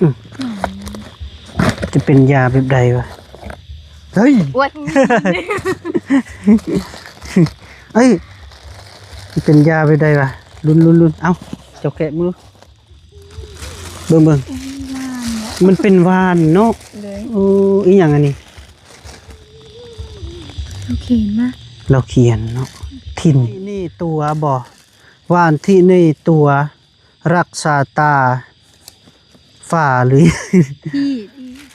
ອືມ ຈະເປັນຢາແບບໃດວະ? ເຮີ້ຍ ໂອ້ຍ ເອີຍ ມັນເປັນຢາແບບໃດວະ? ລຸ້ນໆໆ ເອົ້າ ເຈົ້າແຄະມື ເບິ່ງໆ ມັນເປັນຫວ່ານເນາະ. ໂອ້ ອີ່ຫຍັງອັນນີ້? ລາວຂຽນມາ ລາວຂຽນເນາະ ຖິ່ນນີ້ຕົວບໍ່ ຫວ່ານທີ່ນີ້ຕົວ ລັກສາຕາຝ້າ ຫຼື ທີ່ ທີ່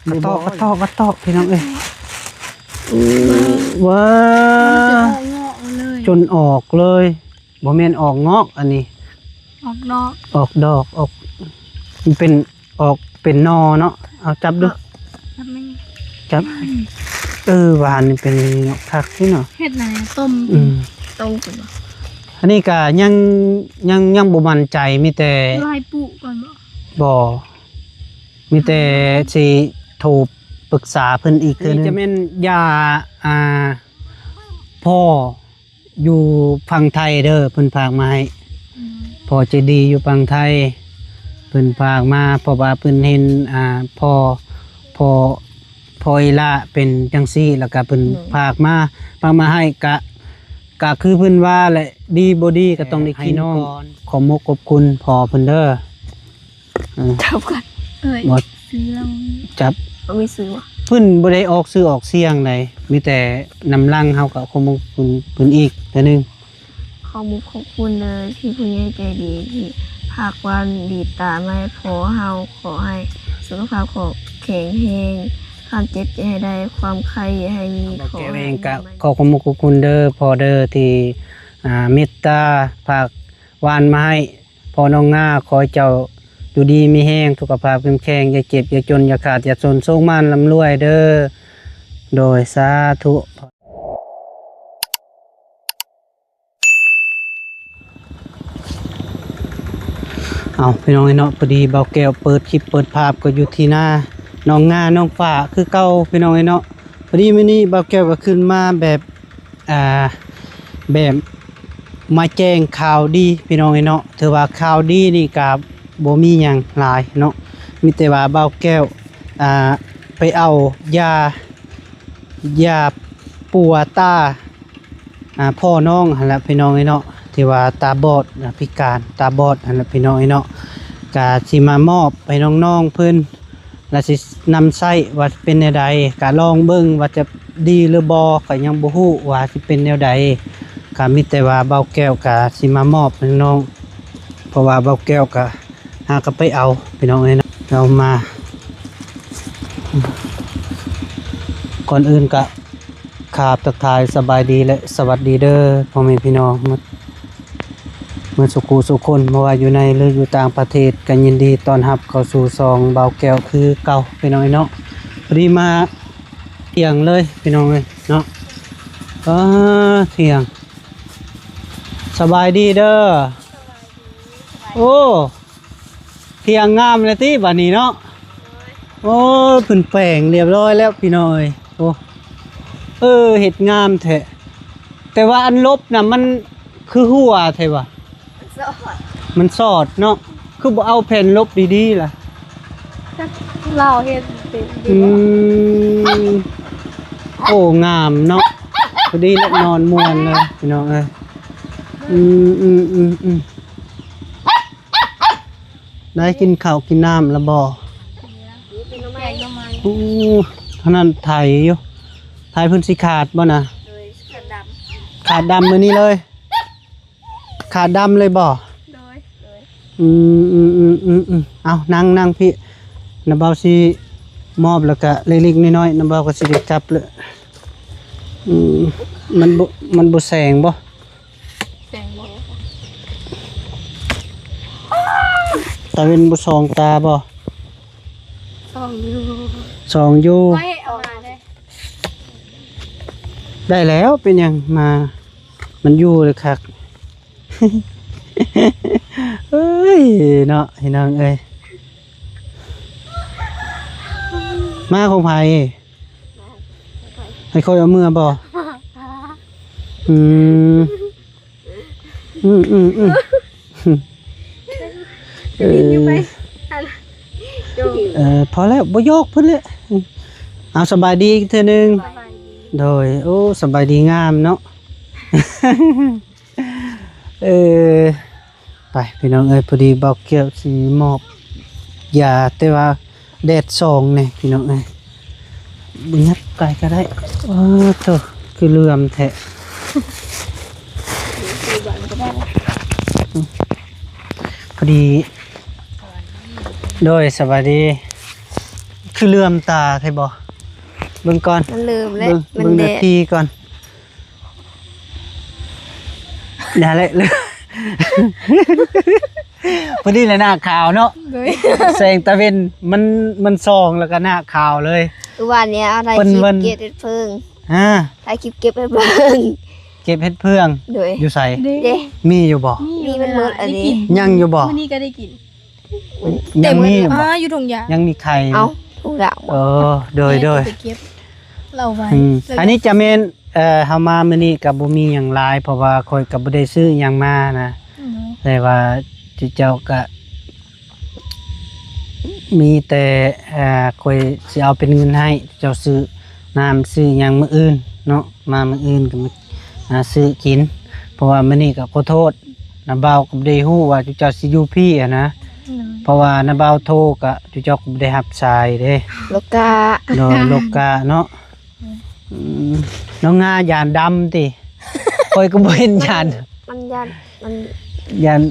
ກະຕອກ ກະຕອກ ກະຕອກ ພີ່ນ້ອງເອີຍ. ໂອ້ ວ້າ ມັນຈະອອກເງາະເລີຍ ຈົນອອກເລີຍ. ບໍ່ແມ່ນອອກງອກ ອັນນີ້ອອກດອກ ອອກດອກ ອອກ ມັນເປັນ ອອກເປັນໜໍ່ເນາະ. ເອົາຈັບດູ ຈັບແມ່ນ ຈັບ. ເອີ ຫວ່ານນີ້ເປັນເນາະ ຄັກເດ້ເນາະ. ເຮັດແນວຕົ້ມ ອືມ ຕົ້ມກິນບໍ່? ອັນນີ້ກະຍັງ ຍັງ ຍັງບໍ່ໝັ້ນໃຈ ມີແຕ່ ລອງໃຫ້ປູກກ່ອນບໍ່? ບໍ່ ມີແຕ່ຊິໂທປຶກສາເພິ່ນອີກເທື່ອໜຶ່ງ. ຈະແມ່ນຢາ ອ່າ ພໍ່ ຢູ່ຝັ່ງໄທເດີ ເພິ່ນຝາກມາໃຫ້. ອືມ ພໍ່ໃຈດີຢູ່ຝັ່ງໄທ ເພິ່ນຝາກມາ ເພາະວ່າເພິ່ນເຫັນ ອ່າ ພໍ່ ພໍ່ ພໍ່ອີ່ຫຼ້າເປັນຈັ່ງຊີ້ ແລ້ວກະເພິ່ນ ໂດຍ ຝາກມາ ຝາກມາໃຫ້ ກະ ກະຄືເພິ່ນວ່າແຫຼະ ດີບໍ່ດີກະຕ້ອງໄດ້ກິນກ່ອນ. ໃຫ້ນ້ອງ ຂອບມົກຂອບຄຸນພໍ່ເພິ່ນເດີ. ເອີ ຈັບກ່ອນ ເອີຍ ບໍ່ ຊື່ລາວ ຈັບ ບໍ່ມີຊື່ຫວາ? ເພິ່ນບໍ່ໄດ້ອອກຊື່ອອກສຽງໃດ ມີແຕ່ນຳຫຼັງເຮົາກະຂໍຂອບຄຸນເພິ່ນອີກເທື່ອໜຶ່ງ. ຂໍຂອບມຸກຂອບຄຸນເດີ ທີ່ຜູ້ໃຫຍ່ໃຈດີທີ່ຝາກຫວ່ານດີຕາມາໃຫ້ພໍ່ເຮົາ. ຂໍໃຫ້ສຸຂະພາບຂອງແຂງແຮງ ຄວາມເຈັບຢ່າໃຫ້ໄດ້ ຄວາມໄຂ້ຢ່າໃຫ້ມີ. ເຮົາກະຂໍຂອບມຸກຂອບຄຸນເດີພໍ່ເດີ ທີ່ ອ່າ ເມດຕາຝາກຫວ່ານມາໃຫ້ ພໍ່ນ້ອງງາ ຂໍໃຫ້ເຈົ້າຢູ່ດີມີແຮງ ສຸຂະພາບເຂັ້ມແຂງ ຢ່າເຈັບຢ່າຈົນ ຢ່າຂາດຢ່າຈົນ ໂຊກໝານລ່ຳລວຍເດີ. ໂດຍ ສາທຸ. ເອົາ ພີ່ນ້ອງເອີຍເນາະ ພໍດີບ່າວແກ້ວເປີດຄລິບເປີດພາບ ກໍຢູ່ທີ່ນານ້ອງງານ້ອງຝ້າຄືເກົ່າ ພີ່ນ້ອງເອີຍເນາະ. ພໍດີມື້ນີ້ບ່າວແກ້ວກໍຂຶ້ນມາແບບ ອ່າ ແບບມາແຈ້ງຂ່າວດີພີ່ນ້ອງເອີຍເນາະ. ຖືວ່າຂ່າວດີນີ້ກະບໍ່ມີຫຍັງຫຼາຍເນາະ ມີແຕ່ວ່າບ່າວແກ້ວ ອ່າ ໄປເອົາຢາ ຢາປົວຕາ ອ່າ ພໍ່ນ້ອງຫັ້ນແຫຼະພີ່ນ້ອງເອີຍເນາະ ທີ່ວ່າຕາບອດ ອ່າ ພິການຕາບອດຫັ້ນແຫຼະພີ່ນ້ອງເອີຍເນາະ. ກະຊິມາມອບໃຫ້ນ້ອງໆເພິ່ນ ລະຊິນຳໃຊ້ວ່າເປັນແນວໃດ ກະລອງເບິ່ງວ່າຈະດີຫຼືບໍ່ ກະຍັງບໍ່ຮູ້ວ່າຊິເປັນແນວໃດ. ກະມີແຕ່ວ່າບ່າວແກ້ວກະຊິມາມອບໃຫ້ນ້ອງ ເພາະວ່າບ່າວແກ້ວກະຫາກະໄປເອົາພີ່ນ້ອງເອີຍເນາະ ເອົາມາ. ກ່ອນອື່ນກະ ຄາບ ທັກທາຍສະບາຍດີ ແລະ ສະຫວັດດີເດີພໍ່ແມ່ພີ່ນ້ອງໝົດ ໝົດສູ່ຄູ່ສູ່ຄົນ ບໍ່ວ່າຢູ່ໃນ ຫຼື ຢູ່ຕ່າງປະເທດ ກໍຍິນດີຕ້ອນຮັບເຂົ້າສູ່ຊ່ອງບ່າວແກ້ວຄືເກົ່າ ພີ່ນ້ອງເອີຍເນາະ. ພໍດີມາຖຽງເລີຍພີ່ນ້ອງເອີຍເນາະ. ເອີ ຖຽງ ສະບາຍດີເດີ. ໂອ້ ຖຽງງາມແລ້ວຕິບາດນີ້ເນາະ. ໂອ້ ເພິ່ນແປງຮຽບຮ້ອຍແລ້ວພີ່ນ້ອງເອີຍ. ໂອ້ ເອີ ເຮັດງາມແທ້ ແຕ່ວ່າອັນຫຼົບນະ ມັນຄືຮົ່ວແທ້ຫວາ? ມັນສອດ ມັນສອດເນາະ ຄືບໍ່ເອົາແຜ່ນຫຼົບດີໆລະ? ຈັກລາວເຮັດເປັນ ອືມ ໂອ້ ງາມເນາະ ພໍດີແລະ ນອນມ່ວນເລີຍພີ່ນ້ອງເອີຍ. ອືມ ອືມ ອືມ ອືມ. ໄດ້ກິນເຂົ້າກິນນ້ຳລະບໍ່? ໂອ້ ເທົ່ານັ້ນໄຖຢູ່ ໄຖເພິ່ນຊິຂາດບໍ່ນະ? ໂດຍ ຂາດດຳ ຂາດດຳມື້ນີ້ເລີຍ ຂາດດຳເລີຍບໍ່? ໂດຍ ອືມ ອືມ ອືມ ອືມ ອືມ. ເອົາ ນັ່ງ ນັ່ງພີ້ ນ້າບ່າວຊິມອບ ແລ້ວກະເລັກໆນ້ອຍໆ ນ້າບ່າວກໍຊິໄດ້ກັບແລ້ວ. ອືມ ມັນບໍ່ ມັນບໍ່ແສງບໍ່? ແສງບໍ່? ຕາເວັນບໍ່ສ່ອງຕາບໍ່? ສ່ອງຢູ່ ສ່ອງຢູ່. ໄວ້ເອົາມາເດ້ ໄດ້ແລ້ວ ເປັນຫຍັງ ມາ ມັນຢູ່ເລີຍຄັກ. ເອີຍ ເນາະ ພີ່ນ້ອງເອີຍ ມາຂອງໃຜ? ໃຫ້ຂ້ອຍເອົາເມືອບໍ່? ອືມ ອືມ ອືມ ອືມ. ເອີ ເອີ ພໍແລ້ວ ບໍ່ຢອກເພິ່ນແຫຼະ. ເອົາ ສະບາຍດີອີກເທື່ອໜຶ່ງ. ໂດຍ. ໂອ້ ສະບາຍດີງາມເນາະ. ເອີ ໄປພີ່ນ້ອງເອີຍ ພໍດີບ່າວແກ້ວຊິມອບຢາ ແຕ່ວ່າແດດສ່ອງແດ່ພີ່ນ້ອງເອີຍ. ບໍ່ຫຍັບໄກກໍໄດ້. ໂອ້ໂຕ ຄືເຫຼື່ອມແທ້. ພໍດີ. ໂດຍ ສະບາຍດີ. ຄືເຫຼື່ອມຕາແທ້ບໍ່? ເບິ່ງກ່ອນ ມັນເລີ່ມແລ້ວ. ເບິ່ງ ມັນ ເບິ່ງໜ້າທີ່ກ່ອນ. ຢ່າແຫຼະ ພໍດີແຫຼະ ໜ້າຂາວເນາະ. ໂດຍ. ແສງຕາເວັນມັນ ມັນສ່ອງ ແລ້ວກໍໜ້າຂາວເລີຍ. ຄືວານນີ້ເອົາໄດ້ ເປັນ ຄລິບເກັບເຫັດເຜິ້ງ. ຮະ? ຖ່າຍຄລິບເກັບເຫັດເຜິ້ງ. ເກັບເຫັດເຜິ້ງ. ໂດຍ. ຢູ່ໃສ? ເດ້ ເດ້ ມີຢູ່ບໍ່? ມີ ມີມັນໝົດອັນນີ້. ຍັງຢູ່ບໍ່? ມື້ນີ້ກໍໄດ້ກິນ. ຍັງມີຢູ່ບໍ່? ອ່າ ຢູ່ທົ່ງຢາງ ຍັງມີໄຂ່. ເອົ້າ ທົ່ງຢາງ. ເອີ ໂດຍ ໂດຍ. ເກັບເອົາໄວ້. ອັນນີ້ຈະແມ່ນ ເອີ ເຮົາມາມື້ນີ້ກໍບໍ່ມີຫຍັງຫຼາຍ ເພາະວ່າຂ້ອຍກໍບໍ່ໄດ້ຊື້ຫຍັງມານະ. ອືມ. ແຕ່ວ່າເຈົ້າກໍມີແຕ່ ເອີ ຂ້ອຍຊິເອົາເປັນເງິນໃຫ້ເຈົ້າຊື້ນ້ຳຊື້ຫຍັງມື້ອື່ນເນາະ. ມາມື້ອື່ນກໍມາ ອ່າ ຊື້ກິນ ເພາະວ່າມື້ນີ້ກໍຂໍໂທດ ນ້າບ່າວກໍບໍ່ໄດ້ຮູ້ວ່າຈຸເຈົ້າຊິຢູ່ພີ້ຫັ້ນນະ. ອືມ. ເພາະວ່ານ້າບ່າວໂທກະຈຸເຈົ້າກໍບໍ່ໄດ້ຮັບສາຍເດ້. ໂລກະ. ໂດຍ ໂລກະເນາະ. ອືມ. ອືມ ນ້ອງງາຢ້ານດຳຕິ? ຂ້ອຍກໍບໍ່ເຫັນຢ້ານ. ມັນຢ້ານ ມັນຢ້ານ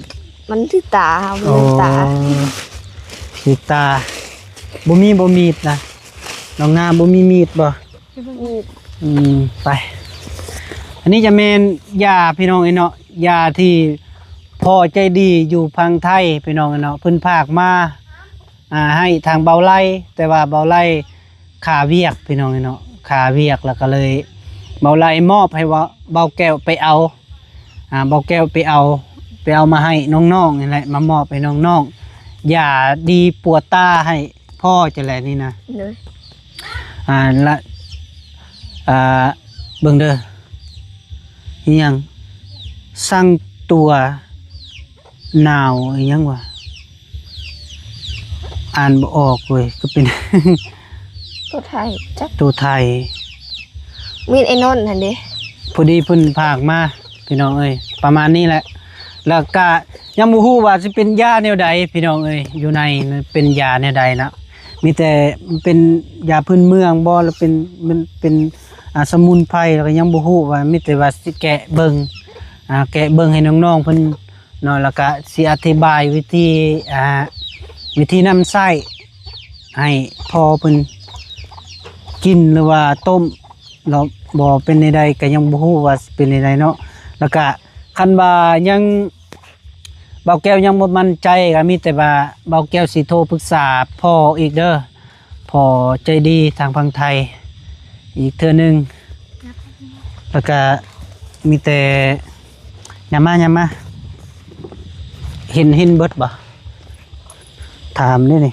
ມັນຖືຕາ ມັນຖືຕາ. ໂອ້ ຖືຕາ. ບໍ່ມີບໍ່ມີດນະ? ນ້ອງງາບໍ່ມີມີດບໍ່? ມີດ. ອືມ ໄປ. ອັນນີ້ຈະແມ່ນຢາພີ່ນ້ອງເອີຍເນາະ, ຢາທີ່ພໍ່ໃຈດີຢູ່ຝັ່ງໄທພີ່ນ້ອງເອີຍເນາະ ເພິ່ນຝາກມາ ອ່າ ໃຫ້ທາງເບົາໄລ, ແຕ່ວ່າເບົາໄລຄາວຽກພີ່ນ້ອງເອີຍເນາະ, ຄາວຽກ ແລ້ວກໍເລີຍເບົາໄລມອບໃຫ້ວ່າເບົາແກ້ວໄປເອົາ. ອ່າ ເບົາແກ້ວໄປເອົາ ໄປເອົາມາໃຫ້ນ້ອງໆນີ້ແຫຼະ ມາມອບໃຫ້ນ້ອງໆ. ຢາດີປົວຕາໃຫ້ພໍ່ຈັ່ງແຫຼະນີ້ນະ. ໂດຍ. ອ່າ ລະ ອ່າ ເບິ່ງເດີ ອີຫຍັງ ສ້າງຕົວໜາວ ອີຫຍັງວະ? ອ່ານບໍ່ອອກເວີຍ ກໍເປັນ ຕົວໄທ ຈັກ ຕົວໄທ. ມີດໄອ້ນົນຫັ້ນເດ້ ພໍດີເພິ່ນຝາກມາພີ່ນ້ອງເອີຍ ປະມານນີ້ແຫຼະ. ແລ້ວກະຍັງບໍ່ຮູ້ວ່າຊິເປັນຢາແນວໃດພີ່ນ້ອງເອີຍ ຢູ່ໃນນັ້ນເປັນຢາແນວໃດນະ. ມີແຕ່ເປັນຢາພື້ນເມືອງບໍ່ ຫຼືເປັນ ມັນເປັນ ອ່າ ສະໝຸນໄພ ແລ້ວກໍຍັງບໍ່ຮູ້ວ່າ ມີແຕ່ວ່າຊິແກະເບິ່ງ ອ່າ ແກະເບິ່ງໃຫ້ນ້ອງໆເພິ່ນ ເນາະ ແລ້ວກະຊິອະທິບາຍວິທີ ອ່າ ວິທີນຳໃຊ້ໃຫ້ພໍ່ເພິ່ນກິນ ຫຼືວ່າຕົ້ມ ແລ້ວບໍ່ເປັນແນວໃດ ກະຍັງບໍ່ຮູ້ວ່າຊິເປັນແນວໃດເນາະ. ແລ້ວກະຄັນວ່າຍັງ ເບົາແກ້ວຍັງບໍ່ໝັ້ນໃຈ ກະມີແຕ່ວ່າເບົາແກ້ວຊິໂທປຶກສາພໍ່ອີກເດີ. ພໍ່ໃຈດີທາງຝັ່ງໄທອີກເທື່ອໜຶ່ງ ແລ້ວກະມີແຕ່ ຍາມມາ ຍາມມາ ເຫັນ ເຫັນເບິດບໍ່? ຖາມເດ້ນີ້.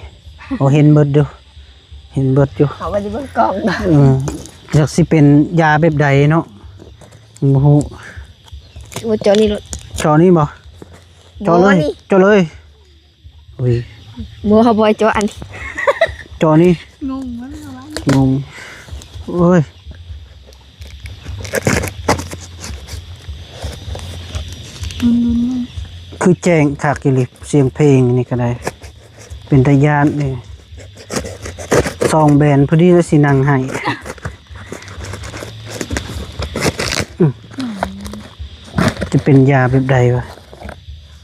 ໂອ ເຫັນເບິດຢູ່ ເຫັນເບິດຢູ່. ເຂົາບໍ່ໄດ້ເບິ່ງກ້ອງ. ເອີ ຈັກຊິເປັນຢາແບບໃດເນາະ ບໍ່ຮູ້. ບໍ່ເຈາະນີ້ໂລດ. ເຈາະນີ້ບໍ່? ເຈາະເລີຍ ເຈາະເລີຍ. ອຸ້ຍ ບໍ່ ເຮົາບໍ່ໃຫ້ເຈາະອັນ ເຈາະນີ້. ງົງມັນ ງົງ. ໂອ້ຍ ລຸ້ນໆ ຄືແຈ້ງຄັກອີ່ຫຼີ ສຽງເພງນີ້ກໍໄດ້ ເປັນຕາຢ້ານເດ້. ສອງແບນພໍດີແລ້ວຊິນັ່ງໄຫ້. ອືມ ຈະເປັນຢາແບບໃດວະ?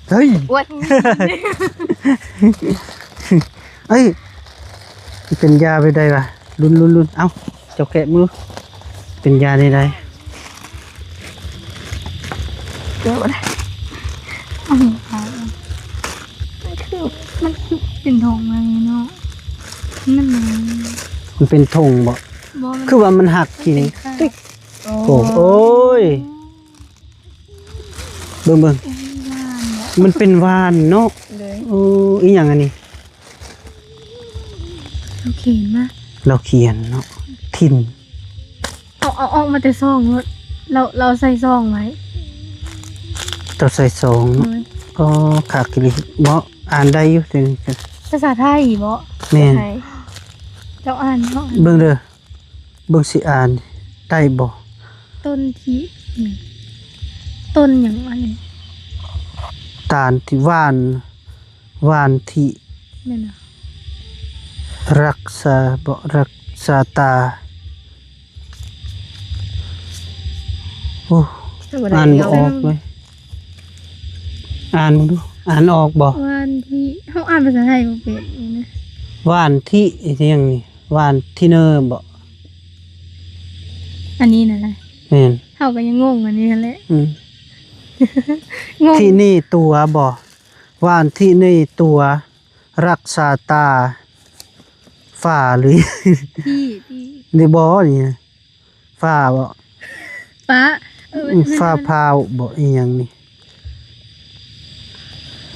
ເຮີ້ຍ ໂອ້ຍ ເອີຍ ເປັນຢາແບບໃດວະ? ລຸ້ນໆໆ ເອົ້າ ເຈົ້າແກະເບິ່ງ ເປັນຢາແນວໃດ? ແກະບໍ່ໄດ້. ອັນນີ້ ມັນຄື ມັນຄືເປັນຖົງມານີ້ເນາະ ມັນ ມັນເປັນຖົງບໍ່? ບໍ່ ມັນ ຄືວ່າມັນຫັກ ມັນເປັນ ຂີ້ນີ້ ໂອ້ ໂອ້ຍ ເບິ່ງ ເບິ່ງ ມັນເປັນຫວ່ານເນາະ. ໂອ້ ອີຫຍັງອັນນີ້? ລາວຂຽນມາ ລາວຂຽນເນາະ ຖິ່ນ. ເອົາ ເອົາອອກມາແຕ່ຊອງໂລດ ລາວ ລາວໃສ່ຊອງໄວ້. ເຈົ້າໃສ່ຊອງເນາະ. ໂດຍ. ອໍ ຄັກອີ່ຫຼີ ເນາະ ອ່ານໄດ້ຢູ່. ເປັນພາສາໄທບໍ? ແມ່ນ ໃຫ້ເຈົ້າອ່ານເນາະ ເບິ່ງເດີ ເບິ່ງຊິອ່ານໄດ້ບໍ່? ຕົ້ນທິ ຕົ້ນຫຍັງອັນນີ້? ຕານທີ່ຫວ່ານ ຫວ່ານທີ່ ແມ່ນບໍ່? ລັກສາ ບໍ່ ລັກສາຕາ ໂອ້ ອ່ານບໍ່ອອກເລີຍ ອ່ານເບິ່ງດູ ອ່ານອອກບໍ່? ຫວ່ານທີ່ ເຮົາອ່ານພາສາໄທບໍ່ເປັນນີ້ນະ ຫວ່ານທີ່ອີຫຍັງນີ້ ຫວ່ານທີ່ເນີບໍ່? ອັນນີ້ນະ ແມ່ນ ເຮົາກໍຍັງງົງອັນນີ້ຫັ້ນແຫຼະ ອືມ ງົງ ທີ່ນີ້ຕົວບໍ່? ຫວ່ານທີ່ນີ້ຕົວ ລັກສາຕາ ຝາ ຫຼື ທີ່ ທີ່ ນີ້ບໍ່ນີ້ ຝາບໍ່? ຟ້າ ເອີ ອືມ ຟ້າພ້າວບໍ່ ອີຫຍັງນີ້?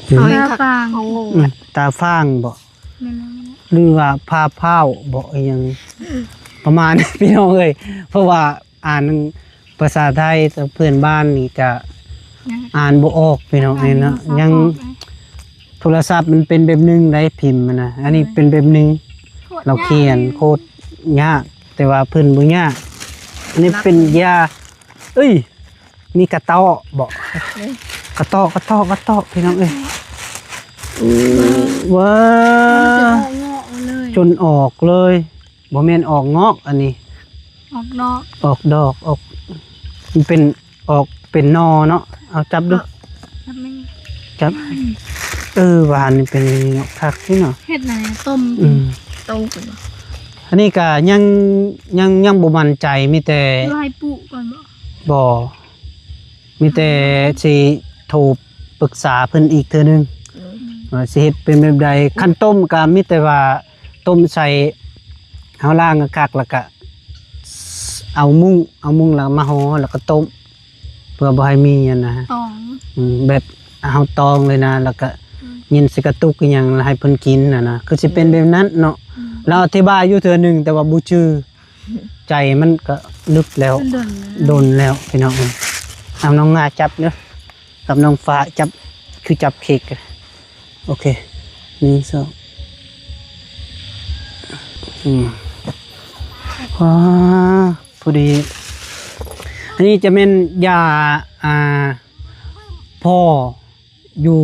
ເຮົາຍັງ ຕາຟາງ ເຮົາງົງ ອືມ ຕາຟາງບໍ່? ແມ່ນແລ້ວ ແມ່ນແລ້ວ ຫຼືວ່າຟ້າພ້າວບໍ່ ອີຫຍັງ ອືມ ປະມານນີ້ ພີ່ນ້ອງເອີຍ ເພາະວ່າ ອ່ານພາສາໄທກັບເພື່ອນບ້ານນີ້ກະ ຍາກ ອ່ານບໍ່ອອກ ພີ່ນ້ອງເອີຍເນາະ ອ່ານບໍ່ອອກ ຍັງ ເນາະ ໂທລະສັບມັນເປັນແບບໜຶ່ງໃດ ພິມມັນນະ ອັນນີ້ ໂດຍ ເປັນແບບໜຶ່ງ ໂຄດ ລາວຂຽນ ຍາກ ໂຄດຍາກ ແຕ່ວ່າເພິ່ນບໍ່ຍາກ ອັນນີ້ເປັນຢາ ເອີຍ ມີກະເຕາະບໍ່? ເອີຍ ກະເຕາະ ກະເຕາະ ກະເຕາະ ພີ່ນ້ອງເອີຍ ວ້າ ມັນຈົນອອກເລີຍ ຈົນອອກເລີຍ. ບໍ່ແມ່ນອອກງອກ ອັນນີ້ອອກດອກ ອອກດອກ ອອກ ມັນເປັນ ອອກເປັນໜໍ່ເນາະ ເອົາຈັບດູ ຈັບແມ່ ຈັບ ເອີ ຫວານນີ້ເປັນເນາະ ຄັກເດ້ເນາະ ເຮັດແນວໃດ ຕົ້ມ ອືມ ຕົ້ມກິນບໍ່? ອັນນີ້ກະຍັງ ຍັງ ຍັງບໍ່ໝັ້ນໃຈ ມີແຕ່ ລອງໃຫ້ປຸກ່ອນບໍ່? ບໍ່ ມີແຕ່ຊິໂທປຶກສາເພິ່ນອີກເທື່ອໜຶ່ງ ໂດຍ ວ່າຊິເຮັດເປັນແບບໃດ ຄັນຕົ້ມກະມີແຕ່ວ່າ ຕົ້ມໃສ່ ເຮົາລ້າງຄັກໆ ແລ້ວກະເອົາມຸ້ງ ເອົາມຸ້ງແລ້ວມາຫໍ່ ແລ້ວກະຕົ້ມ ເພື່ອບໍ່ໃຫ້ມີອັນນະ ຕອງ ອືມ ແບບເຮົາຕອງເລີຍນະ ແລ້ວກະ ອືມ ຍິນໃສ່ກະຕຸກອີ່ຫຍັງ ແລ້ວໃຫ້ເພິ່ນກິນຫັ້ນນະ ຄືຊິເປັນແບບນັ້ນເນາະ ອືມ ລາວອະທິບາຍຢູ່ເທື່ອໜຶ່ງ ແຕ່ວ່າບໍ່ຈື່ ໃຈມັນກະລຶກແລ້ວ ມັນດົນແລ້ວ ດົນແລ້ວ ພີ່ນ້ອງເອີຍ ເອົານ້ອງງາຈັບເດີ ກັບນ້ອງຟ້າຈັບ ຄືຈັບເຄັກ ໂອເຄ ໜຶ່ງ ສອງ ອືມ ວ້າ ພໍດີ ອັນນີ້ຈະແມ່ນຢາ ອ່າ ພໍ່ຢູ່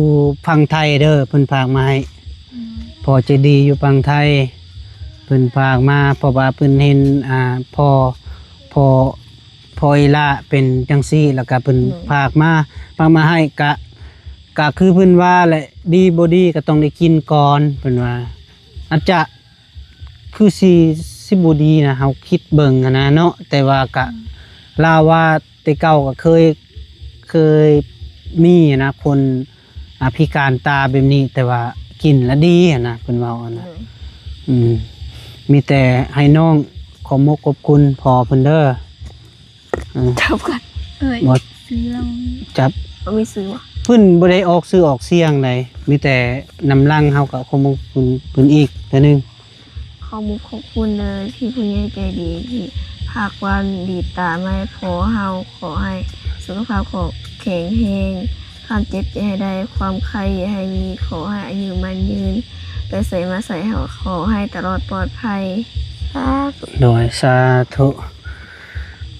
ຝັ່ງໄທເດີ ເພິ່ນຝາກມາໃຫ້ ອືມ ພໍ່ໃຈດີຢູ່ຝັ່ງໄທ ເພິ່ນຝາກມາ ເພາະວ່າເພິ່ນເຫັນ ອ່າ ພໍ່ ພໍ່ ພໍ່ອີ່ຫຼ້າເປັນຈັ່ງຊີ້ ແລ້ວກະເພິ່ນ ໂດຍ ຝາກມາ ຝາກມາໃຫ້ ກະ ກະຄືເພິ່ນວ່າແຫຼະ ດີບໍ່ດີກະຕ້ອງໄດ້ກິນກ່ອນ ເພິ່ນວ່າ ອາດຈະຄືຊິ ຊິບໍ່ດີນະ ເຮົາຄິດເບິ່ງຫັ້ນນະເນາະ ແຕ່ວ່າກະ ອືມ ລາວວ່າແຕ່ເກົ່າກະເຄີຍ ເຄີຍມີນະ ຄົນ ອາ ພິການຕາແບບນີ້ ແຕ່ວ່າກິນລະດີຫັ້ນນະ ເພິ່ນເວົ້າຫັ້ນນະ ໂດຍ ອືມ ມີແຕ່ໃຫ້ນ້ອງຂອບມຸກຂອບຄຸນພໍ່ເພິ່ນເດີ ເອີ ຈັບກ່ອນ ເອີຍ ບໍ່ ຊື່ລາວ ຈັບ ເອົາມີຊື່ບໍ່? ເພິ່ນບໍ່ໄດ້ອອກຊື່ອອກສຽງໃດ ມີແຕ່ນຳຫຼັງເຮົາກໍຂອບຄຸນເພິ່ນອີກເທື່ອໜຶ່ງ ຂໍຂອບມຸກຂອບຄຸນເດີ ທີ່ຜູ້ໃຫຍ່ໃຈດີທີ່ຝາກຄວາມເມດຕາມາໃຫ້ພໍ່ເຮົາ ຂໍໃຫ້ສຸຂະພາບຂອງແຂງແຮງ ຄວາມເຈັບຢ່າໃຫ້ໄດ້ ຄວາມໄຂ້ຢ່າໃຫ້ມີ ຂໍໃຫ້ອາຍຸໝັ້ນຍືນ ໄປໃສມາໃສຂໍໃຫ້ຕະຫຼອດປອດໄພ ສາທຸ ໂດຍ ສາທຸ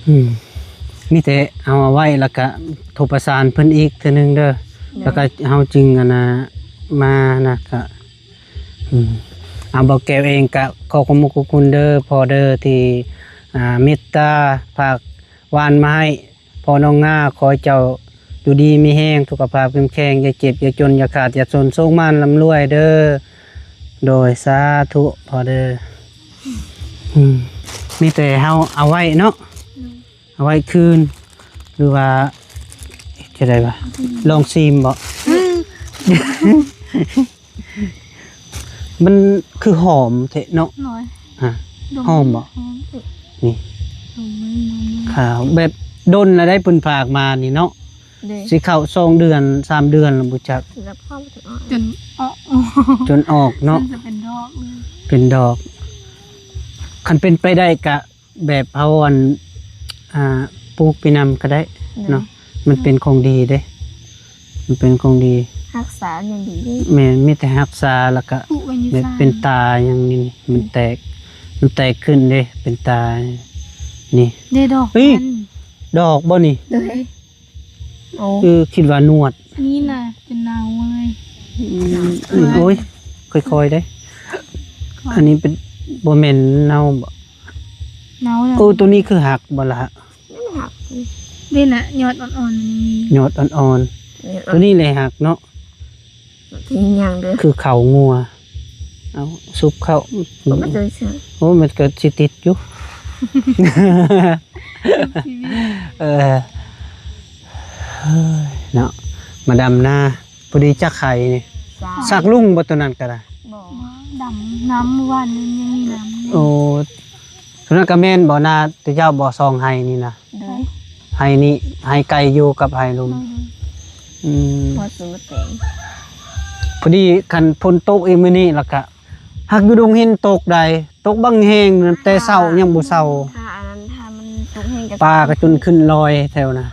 ອືມ ມີແຕ່ເອົາ ເອົາໄວ້ ແລ້ວກະໂທປະສານເພິ່ນອີກເທື່ອໜຶ່ງເດີ ໂດຍ ແລ້ວກະເຮົາຈຶ່ງ ອັນນ່າ ມານະ ກະ ອືມ ອາ ບ່າວແກ້ວເອງກະຂໍຂອບມຸກຂອບຄຸນເດີພໍ່ເດີ ທີ່ ອ່າ ເມດຕາຝາກຫວານມາໃຫ້ພໍ່ນ້ອງງາ ຂໍໃຫ້ເຈົ້າຢູ່ດີມີແຮງ ສຸຂະພາບເຂັ້ມແຂງ ຢ່າເຈັບ ຢ່າຈົນ ຢ່າຂາດ ຢ່າຈົນ ໂຊກໝານລ່ຳລວຍເດີ ໂດຍ ສາທຸພໍ່ເດີ ອືມ ມີແຕ່ເຮົາເອົາໄວ້ເນາະ ອືມ ເອົາໄວ້ຄືນ ຫຼືວ່າ ຈະໄດ້ວ່າ ອືມ ລອງຊີມບໍ່? ອືມ ມັນຄືຫອມແທ້ເນາະ ໂດຍ ຮະ ດົມ ຫອມບໍ່? ຫອມ ນີ້ ດົມ ຂາວ ແບບດົນລະໄດ້ ເພິ່ນຝາກມານີ້ເນາະ ໂດຍ ຊິເຂົ້າສອງເດືອນ ສາມເດືອນລະບໍ່ຈັກ ຈົນອອກ ຈົນອອກເນາະ ມັນຈະເປັນດອກເລີຍ ເປັນດອກ ຄັນເປັນໄປໄດ້ກະ ແບບເຮົາ ອັນ ອ່າ ປູກໄປນຳກໍໄດ້ເນາະ ໂດຍ ມັນເປັນຂອງດີເດ້ ມັນເປັນຂອງດີ ຮັກສາຢ່າງດີເດ້. ແມ່ນ ມີແຕ່ຮັກສາ ແລ້ວກະ ປຸໄວ້ຢູ່ ແບບ ຊານ ເປັນຕາຫຍັງນີ້ ມັນແຕກ ມັນແຕກຂຶ້ນເດ້ ເປັນຕານີ້. ເດ້ດອກ ເອີຍ ມັນ ດອກບໍ່ນີ້? ໂດຍ. ໂອ້ ເອີ ຄິດວ່າໜວດ ນີ້ນະ ຈົນເນົ່າເລີຍ. ອືມ ໂອ້ຍ ຄ່ອຍໆເດ້. ອັນນີ້ເປັນ ບໍ່ແມ່ນເນົ່າບໍ່? ເນົ່າແລ້ວ. ໂອ້ ໂຕນີ້ຄືຫັກບໍ່ລະ? ມັນຫັກ ເດ້ນະ ຍອດອ່ອນໆ ມັນຍັງມີ ຍອດອ່ອນໆ. ໂຕນີ້ແຫຼະຫັກເນາະ. ທີ່ຫຍັງເດີ ຄືເຂົ້າງົວ. ເອົາ ຊຸບເຂົ້າ ມັນຈະ ໂອ້ ມັນກໍຊິຕິດຢູ່. ເອີ ເນາະ ມາດຳນາ ພໍດີຈັກໄຮ່ນີ້. ສາມ ສັກລຸງບໍ່ ໂຕນັ້ນກໍໄດ້? ບໍ່ ດຳນ້ຳ ມື້ວານນີ້ຍັງມີນ້ຳຢູ່. ໂອ້ ໂຕນັ້ນກໍແມ່ນບໍ່ ນາແຕ່ເຈົ້າບໍ່ ສອງໄຮ່ນີ້ນະ? ໂດຍ. ໄຮ່ນີ້ ໄຮ່ໄກ່ຢູ່ກັບໄຮ່ລຸ່ມ. ໂດຍ. ອືມ ຮອດສວນມະແຕງ. ພໍດີຄັນຝົນຕົກອີກມື້ນີ້ ແລ້ວກະ ຫາກຢູ່ດົງເຫັນຕົກໃດ໋ ຕົກບັກແຮງ ແຕ່ເຊົ້າຍັງບໍ່ເຊົາ. ຖ້າອັນນັ້ນ ຖ້າມັນຕົກແຮງກໍ ປາກໍຈົນຂຶ້ນລອຍແຖວນະ.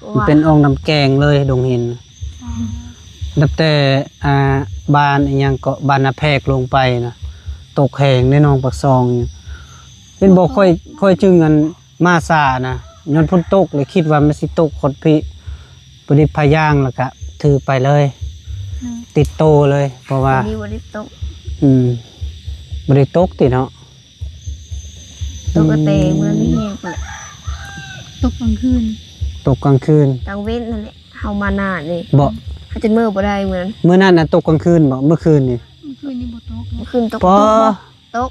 ໂອ້ ມັນເປັນອ່ອງນ້ຳແກງເລີຍດົງເຫັນ. ອືມ ນັບແຕ່ ອ່າ ບ້ານອີ່ຫຍັງເກາະ ບ້ານນາແພກລົງໄປນະ ຕົກແຮງໃນໜອງປາກຊ່ອງ. ເຫັນບໍ່ ຂ້ອຍ ຂ້ອຍຈຶ່ງອັນ ມາຊ້ານະ ຍ້ອນຝົນຕົກ ແລ້ວຄິດວ່າມັນຊິຕົກຮອດພີ້ ບໍ່ໄດ້ພາຍ່າງ ແລ້ວກະຖືໄປເລີຍ. ອືມ ຕິດໂຕເລີຍ ເພາະວ່າ ນີ້ບໍ່ໄດ້ຕົກ. ອືມ ບໍ່ໄດ້ຕົກຕິເນາະ? ຕົກກໍແຕ່ເມື່ອມີແຮງພຸ້ນແຫຼະ. ຕົກກາງຄືນ ຕົກກາງຄືນ ກາງເວັນນັ້ນແຫຼະ. ເຮົາມານານີ້ ບໍ່ ເຮົາຈົນເມືອບໍ່ໄດ້ມື້ນັ້ນ. ມື້ນັ້ນນະຕົກກາງຄືນບໍ່? ມື້ຄືນນີ້ ມື້ຄືນນີ້ບໍ່ຕົກ. ມື້ຄືນຕົກ ບໍ່ ບໍ່? ຕົກ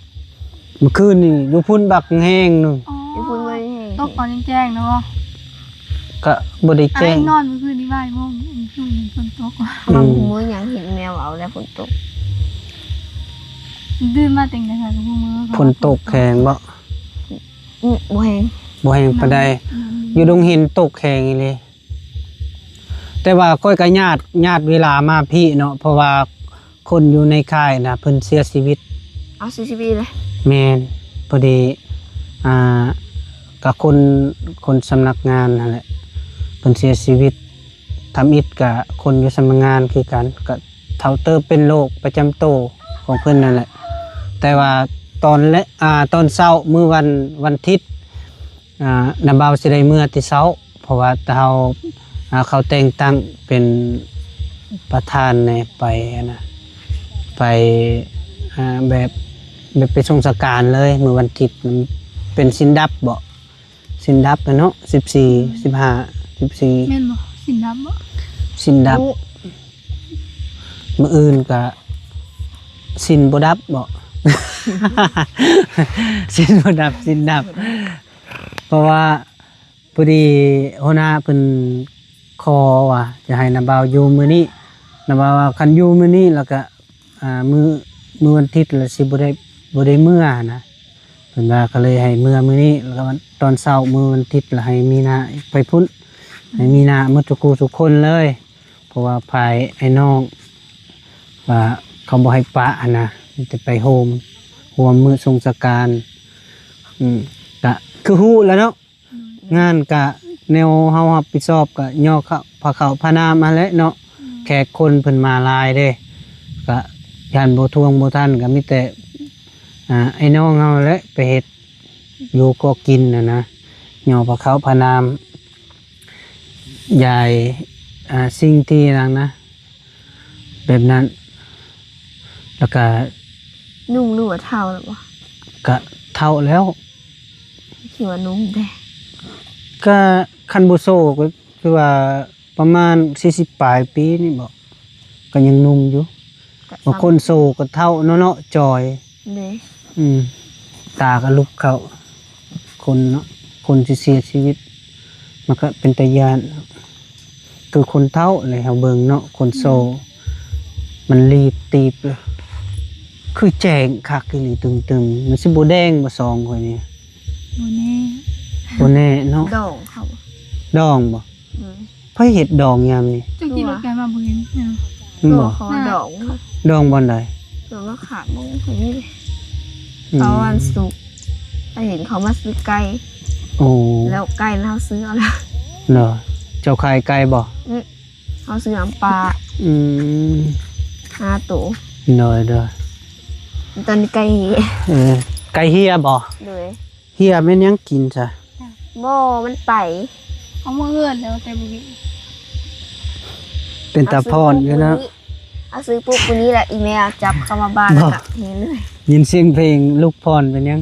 ມື້ຄືນນີ້ຢູ່ພຸ້ນບັກແຮງໜຶ່ງ. ອໍ ຢູ່ພຸ້ນບໍ່ໄດ້ແຮງ ຕົກຕອນແຈ້ງໆເນາະ. ກະບໍ່ໄດ້ແຈ້ງ ອ້າຍນອນມື້ຄືນນີ້ບ່າຍໂມງ ຄືເຫັນຝົນຕົກ. ອືມ ບາງມື້ຍັງເຫັນແມວເວົ້າແລ້ວຝົນຕົກ. ຕື່ນມາແຕ່ງໃດກໍບໍ່ຮູ້ ຝົນຕົກແຮງບໍ່? ອືມ ບໍ່ແຮງ ບໍ່ແຮງປານໃດ. ຢູ່ດົງເຫັນຕົກແຮງອີ່ຫຼີ. ແຕ່ວ່າຂ້ອຍກໍຍາດ ຍາດເວລາມາພີ້ເນາະ ເພາະວ່າຄົນຢູ່ໃນຄ້າຍນະເພິ່ນເສຍຊີວິດ. ເອົາ ເສຍຊີວິດເລີຍ? ແມ່ນ ພໍດີ ອ່າ ກໍຄົນ ຄົນສຳນັກງານຫັ້ນແຫຼະ ເພິ່ນເສຍຊີວິດ. ທຳອິດກໍຄົນຢູ່ສຳນັກງານຄືກັນ ກໍເຖົ້າເຕີບ ເປັນໂລກປະຈຳໂຕຂອງເພິ່ນນັ້ນແຫຼະ. ແຕ່ວ່າຕອນແລະ ອ່າ ຕອນເຊົ້າມື້ວັນ ວັນທິດ ອ່າ ນ້າບ່າວຊິໄດ້ເມືອແຕ່ເຊົ້າ ເພາະວ່າເຮົາ ອ່າ ເຂົາແຕ່ງຕັ້ງເປັນປະທານແດ່ ໄປຫັ້ນນະ ໄປ ອ່າ ແບບ ແບບໄປສົ່ງສະການເລີຍ. ມື້ວັນທິດເປັນສິນດັບບໍ? ສິນດັບແຫຼະເນາະ ສິບສີ່ ສິບຫ້າ ສິບສີ່ ແມ່ນບໍ່? ສິນດັບບໍ? ສິນດັບ. ມື້ອື່ນກະສິນບໍ່ດັບບໍ? ສິນບໍ່ດັບ ສິນດັບ. ເພາະວ່າພໍດີຫົວໜ້າເພິ່ນຂໍວ່າຈະໃຫ້ນ້າບ່າວຢູ່ມື້ນີ້ ນ້າບ່າວວ່າຄັນຢູ່ມື້ນີ້ແລ້ວກະ ອ່າ ມື້ ມື້ວັນທິດລະຊິບໍ່ໄດ້ ບໍ່ໄດ້ເມືອຫັ້ນນະ. ເພິ່ນວ່າກໍເລີຍໃຫ້ເມືອມື້ນີ້ ແລ້ວກໍຕອນເຊົ້າມື້ວັນທິດລະໃຫ້ມີນາໄປພຸ້ນ ໃຫ້ມີນາໝົດທຸກຄູ່ທຸກຄົນເລີຍ. ເພາະວ່າຝ່າຍອ້າຍນ້ອງວ່າເຂົາບໍ່ໃຫ້ປະຫັ້ນນະ ມີແຕ່ໄປໂຮມ ຮ່ວມມື້ສົ່ງສະການ. ອືມ ກະຄືຮູ້ແລ້ວເນາະ ງານກະແນວເຮົາຮັບຜິດຊອບກະຍໍເຂົ້າ ພາເຂົ້າພານ້ຳຫັ້ນແຫຼະເນາະ. ແຂກຄົນເພິ່ນມາຫຼາຍເດ້ ກະຢ້ານບໍ່ທວງບໍ່ທັນ ກະມີແຕ່ ອ່າ ອ້າຍນ້ອງເຮົາແຫຼະໄປເຮັດຢູ່ກໍກິນຫັ້ນນະ ຍໍພາເຂົ້າພານ້ຳ ຢາຍ ອ່າ ສິ່ງທີ່ນັ້ນນະ ແບບນັ້ນ. ແລ້ວກະ ໜຸ່ມ ຫຼືວ່າເຖົ້າແລ້ວບໍ່? ກະເຖົ້າແລ້ວ. ຄືວ່າໜຸ່ມແດ່? ກະຄັນບໍ່ໂຊກໍຄືວ່າປະມານສີ່ສິບປາຍປີນີ້ບໍ? ກໍຍັງໜຸ່ມຢູ່. ບາງຄົນໂຊກໍເຖົ້າເນາະ ເນາະ ຈ່ອຍ. ເດ້ ອືມ ຕາກໍຫຼຸບເຂົ້າ ຄົນເນາະ ຄົນຊິເສຍຊີວິດ ມັນກໍເປັນຕາຢ້ານ. ຄືຄົນເຖົ້າແຫຼະ ເຮົາເບິ່ງເນາະ ຄົນໂຊ ອືມ ມັນລີບຕີບ ຄືແຈ້ງຄັກອີ່ຫຼີ ຕຶງໆ ມັນຊິບໍ່ແດງບໍ່ ສອງຂ້ອຍນີ້? ບໍ່ແນ່ ບໍ່ແນ່ເນາະ. ດອງເຂົາ ດອງບໍ່? ອືມ ໃຜເຮັດດອງຍາມນີ້? ເຈົ້າຂີ່ລົດໄກມາບໍ່ເຫັນ ແມ່ນບໍ່? ແມ່ນບໍ່? ດອງ ດອງບ່ອນໃດ? ດອງມາຂາບເບິ່ງ ອືມ ເຂົາວັນສຸກ ໄປເຫັນເຂົາມາຊື້ໄກ່. ໂອ້ ແລ້ວໄກ່ເຮົາຊື້ເອົາລະ. ເນາະ ເຈົ້າຂາຍໄກ່ບໍ່? ອືມ ເຮົາຊື້ອຳປາ. ອືມ ຫ້າໂຕ. ໂດຍ ໂດຍ. ຕອນນີ້ໄກ່ເຮຍ. ເອີ ໄກ່ເຮຍບໍ່? ໂດຍ. ເຮຍແມ່ນຫຍັງກິນຊະ? ບໍ່ ມັນໄປ ເອົາມາເຮືອນແລ້ວ ແຕ່ບໍ່ເຫັນ. ເປັນຕາພ້ອນຢູ່ເນາະ. ເອົາຊື້ປຸບມື້ນີ້ ເອົາຊື້ປຸບມື້ນີ້ລະ ອີແມ່ຈັບເຂົ້າມາບ້ານ ບໍ່ ລະກະເຫັນເລີຍ. ຍິນສຽງເພງລູກພ້ອນເປັນຫຍັງ?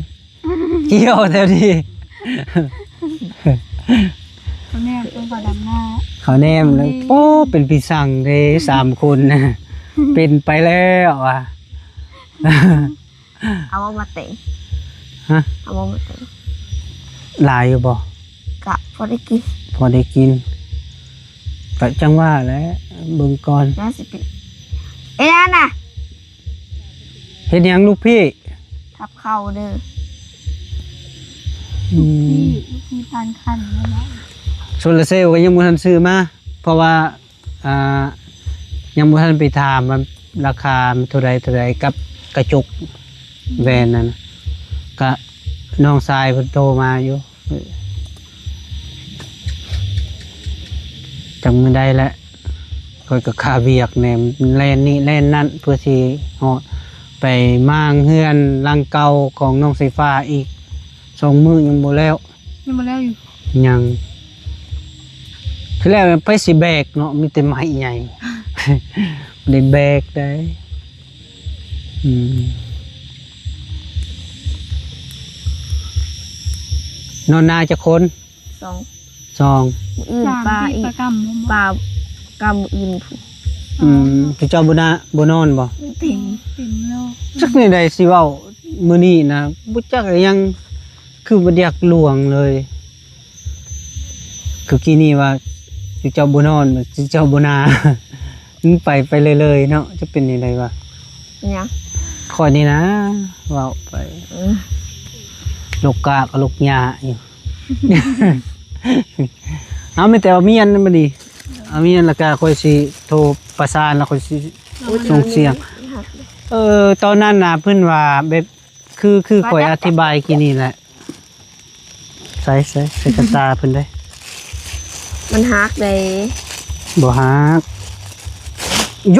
ກ່ຽວແທ້ດີ. ເຂົາແນມເບິ່ງເຂົາດຳໜ້າ ເຂົາແນມແລ້ວ ໂອ້ ເປັນພີ່ສັງເດ້ ສາມຄົນນະ ເປັນໄປແລ້ວວ່າ. ເອົາອອກມາແຕ່ງ ຮະ? ເອົາອອກມາແຕ່ງ ຫຼາຍຢູ່ບໍ່? ກະພໍໄດ້ກິນ ພໍໄດ້ກິນ ກະຈັ່ງວ່າແຫຼະ ເບິ່ງກ່ອນ ໜ້າຊິເປັນ ເອີ ນັ້ນນະ. ເຮັດຫຍັງລູກພີ່? ທັບເຂົ້າເດີ. ອືມ ລູກພີ່ ລູກພີ່ປານຂັນນັ້ນແຫຼະ. ໂຊລາເຊວກໍຍັງບໍ່ທັນຊື້ມາ ເພາະວ່າ ອ່າ ຍັງບໍ່ທັນໄປຖາມວ່າລາຄາມັນເທົ່າໃດ ເທົ່າໃດ ກັບກະຈົກແວ່ນນັ້ນ ກະນ້ອງຊາຍເພິ່ນໂທມາຢູ່. ຈັກມື້ໃດແຫຼະ ຂ້ອຍກໍຄາວຽກແດ່ ແລ່ນນີ້ແລ່ນນັ້ນ ເພື່ອຊິຮອດ ໄປມ້າງເຮືອນຫຼັງເກົ່າຂອງນ້ອງສາຍຟ້າອີກສອງມື້ ຍັງບໍ່ແລ້ວ. ຍັງບໍ່ແລ້ວຢູ່? ຍັງ. ຄືແລ້ວໄປຊິແບກເນາະ ມີແຕ່ໄມ້ໃຫຍ່ ບໍ່ໄດ້ແບກໄດ. ອືມ ນອນນາຈັກຄົນ? ສອງ ສອງ. ມື້ອື່ນ ສາມ ປາອີກ ປາກຳ ປາກຳມື້ອື່ນພຸ້ນ. ອືມ ເຈົ້າບໍ່ນາ ບໍ່ນອນບໍ່? ເຕັມ ເຕັມແລ້ວ. ຈັກແນວໃດຊິເວົ້າ ມື້ນີ້ນະ ບໍ່ຈັກອີ່ຫຍັງ ຄືບໍ່ຢາກລ່ວງເລີຍ. ຄືກີ້ນີ້ວ່າ ເຈົ້າບໍ່ນອນ ເຈົ້າບໍ່ນາ ມັນໄປ ໄປເລື້ອຍໆເນາະ ຈະເປັນຈັ່ງໃດວະ? ຫຍັງ? ຂ້ອຍນີ້ນະ ເວົ້າໄປ ເອີ ລົກກະກໍລົກຫຍ້າຢູ່. ເອົາ ມີແຕ່ວ່າມີອັນນັ້ນບັດນີ້ ເອົາ ມີອັນ ແລ້ວກໍຂ້ອຍຊິໂທປະສານ ແລ້ວຂ້ອຍຊິສົ່ງສຽງ. ເອີ ຕອນນັ້ນນະ ເພິ່ນວ່າແບບ ຄື ຄືຂ້ອຍອະທິບາຍກີ້ນີ້ແຫຼະ. ໃສ່ ໃສ່ ໃສ່ກະຕາເພິ່ນເດ້. ມັນຫັກເດ້. ບໍ່ຫັກ. ໂຢ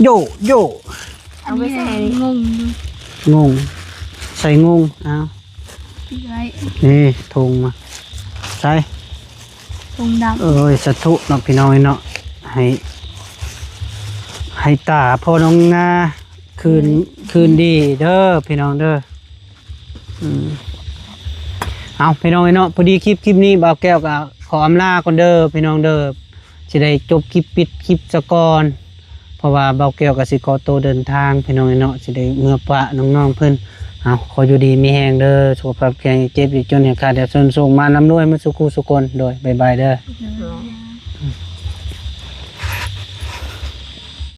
ໂຢ ໂຢ. ອັນນີ້ ອັນນີ້ ງົງຢູ່ ງົງ ໃສ່ງົງ. ເອົາ ປິດໄວ້ ນີ້ ຖົງມາ ໃສ່ ຖົງດຳ. ເອີຍ ສາທຸເນາະ ພີ່ນ້ອງເນາະ ໃຫ້ ໃຫ້ຕາພໍ່ນ້ອງນາ ຄືນ ອືມ ຄືນດີເດີ ພີ່ນ້ອງເດີ. ອືມ ເອົາ ພີ່ນ້ອງເອີຍເນາະ ພໍດີຄລິບ ຄລິບນີ້ບ່າວແກ້ວກໍຂໍອຳລາກ່ອນເດີ ພີ່ນ້ອງເດີ. ຊິໄດ້ຈົບຄລິບ ປິດຄລິບສາກ່ອນ ເພາະວ່າບ່າວແກ້ວກໍຊິຂໍໂຕເດີນທາງ ພີ່ນ້ອງເອີຍເນາະ ຊິໄດ້ເມືອປະນ້ອງໆເພິ່ນ. ເອົາ ຂໍຢູ່ດີມີແຮງເດີ ສຸຂະພາບແຂງ ຢ່າເຈັບຢ່າຈົນ ໃຫ້ຂາດຢ່າຈົນ ໂຊກມານຳລວຍ ມາສູ່ຄູ່ສູ່ຄົນ. ໂດຍ ບາຍບາຍເດີ. ໂດຍ.